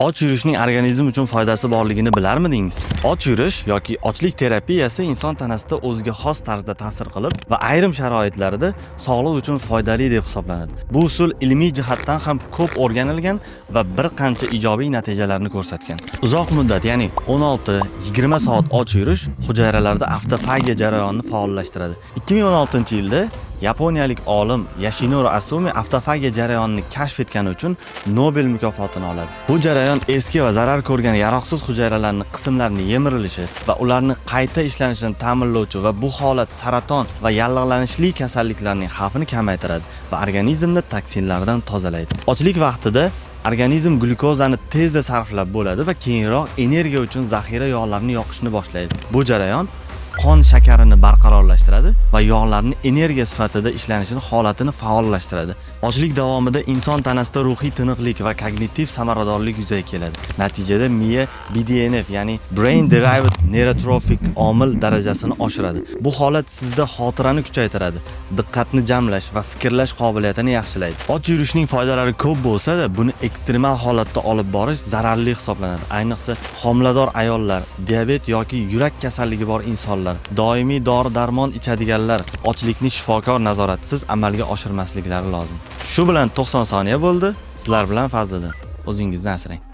Och yurishning organizm uchun foydasi borligini bilarmidingiz? Och yurish yoki ochlik terapiyasi inson tanasida o'ziga xos tarzda ta'sir qilib va ayrim sharoitlarda sog'liq uchun foydali deb hisoblanadi. Bu usul ilmiy jihatdan ham ko'p o'rganilgan va bir qancha ijobiy natijalarni ko'rsatgan. Uzoq muddat, ya'ni 16-20 soat och yurish hujayralarda avtofagiya jarayonini faollashtiradi. 2016-yilda yaponiyalik olim Yoshinori Asumi avtofagiya jarayonini kashf etgani uchun Nobel mukofotini oladi. Bu jarayon eski va zarar ko'rgan yaroqsiz hujayralarning qismlarini yemirilishi va ularni qayta ishlanishini ta'minlovchi va bu holat saraton va yallig'lanishli kasalliklarning xavfini kamaytiradi va organizmni toksinlardan tozalaydi. Ochlik vaqtida organizm glyukozani tezda sarflab bo'ladi va keyinroq energiya uchun zaxira yog'larini yoqishni boshlaydi. Bu jarayon qon shakarini barqarorlashtiradi va yog'larni energiya sifatida ishlanishini holatini faollashtiradi. Ochlik davomida inson tanasida ruhiy tiniqlik va kognitiv samaradorlik yuzaga keladi. Natijada miya BDNF, ya'ni Brain Derived Neurotrophic omil darajasini oshiradi. Bu holat sizda xotirani kuchaytiradi, diqqatni jamlash va fikrlash qobiliyatini yaxshilaydi. Och yurishning foydalari ko'p bo'lsa-da, buni ekstremal holatda olib borish zararli hisoblanadi. Ayniqsa homilador ayollar, diabet yoki yurak kasalligi bor insonlar, doimiy dori-darmon ichadiganlar ochlikni shifokor nazoratisiz amalga oshirmasliklari lozim. Shu bilan 90 soniya bo'ldi. Sizlar bilan Fazliddin. O'zingizni asrang.